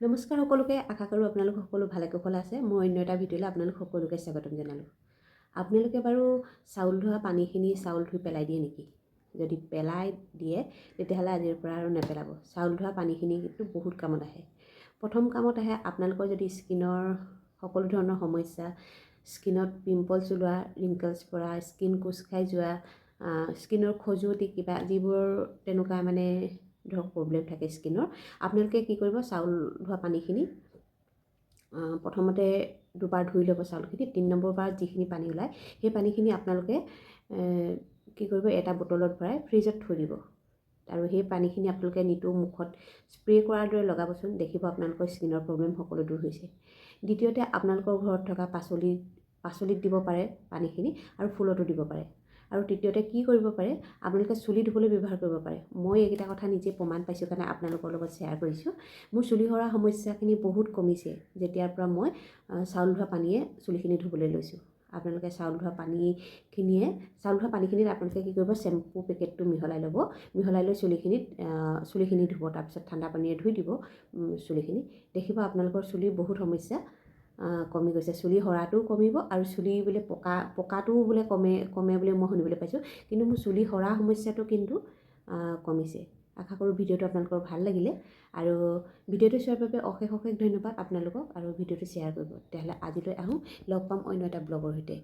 নমস্কাৰ সকলোকে, আশা কৰোঁ আপোনালোক সকলো ভালে কুশলে আছে। মই অন্য এটা ভিডিঅ'লৈ আপোনালোক সকলোকে স্বাগতম জনালোঁ। আপোনালোকে বাৰু চাউল ধোৱা পানীখিনি চাউল ধুই পেলাই দিয়ে নেকি? যদি পেলাই দিয়ে, তেতিয়াহ'লে আজিৰ পৰা আৰু নেপেলাব। চাউল ধোৱা পানীখিনি কিন্তু বহুত কামত আহে। প্ৰথম কামত আহে আপোনালোকৰ যদি স্কিনৰ সকলো ধৰণৰ সমস্যা, স্কিনত পিম্পলছ ওলোৱা, ৰিংকলছ পৰা, স্কিন কোচ খাই যোৱা, স্কিনৰ খজুৱতি কিবা যিবোৰ তেনেকুৱা মানে ধৰক প্ৰব্লেম থাকে স্কিনৰ, আপোনালোকে কি কৰিব? চাউল ধোৱা পানীখিনি প্ৰথমতে দুবাৰ ধুই ল'ব চাউলখিনি। 3 নম্বৰ বাৰত যিখিনি পানী ওলায়, সেই পানীখিনি আপোনালোকে কি কৰিব? এটা বটলত ভৰাই ফ্ৰিজত থৈ দিব আৰু সেই পানীখিনি আপোনালোকে নিতৌ মুখত স্প্ৰে কৰাৰ দৰে লগাবচোন। দেখিব আপোনালোকৰ স্কিনৰ প্ৰব্লেম সকলো দূৰ হৈছে। দ্বিতীয়তে, আপোনালোকৰ ঘৰত থকা পাচলিত দিব পাৰে পানীখিনি আৰু ফুলতো দিব পাৰে। আৰু তৃতীয়তে কি কৰিব পাৰে? আপোনালোকে চুলি ধুবলৈ ব্যৱহাৰ কৰিব পাৰে। মই এইকেইটা কথা নিজে প্ৰমাণ পাইছোঁ কাৰণে আপোনালোকৰ লগত শ্বেয়াৰ কৰিছোঁ। মোৰ চুলি সৰা সমস্যাখিনি বহুত কমিছে যেতিয়াৰ পৰা মই চাউল ধোৱা পানীয়ে চুলিখিনি ধুবলৈ লৈছোঁ। আপোনালোকে চাউল ধোৱা পানীখিনিয়ে, চাউল ধোৱা পানীখিনিত আপোনালোকে কি কৰিব? শ্বেম্পু পেকেটটো মিহলাই ল'ব। মিহলাই লৈ চুলিখিনি ধুব। তাৰপিছত ঠাণ্ডা পানীৰে ধুই দিব চুলিখিনি। দেখিব আপোনালোকৰ চুলিৰ বহুত সমস্যা কমি গৈছে। চুলি সৰাটোও কমিব আৰু চুলি বোলে পকাটোও বোলে কমে কমে বুলি মই শুনিবলৈ পাইছোঁ। কিন্তু মোৰ চুলি সৰা সমস্যাটো কিন্তু কমিছে। আশা কৰোঁ ভিডিঅ'টো আপোনালোকৰ ভাল লাগিলে আৰু ভিডিঅ'টো চোৱাৰ বাবে অশেষ অশেষ ধন্যবাদ আপোনালোকক আৰু ভিডিঅ'টো শ্বেয়াৰ কৰিব। তেতিয়াহ'লে আজিলৈ আহোঁ, লগ পাম অন্য এটা ব্লগৰ সৈতে।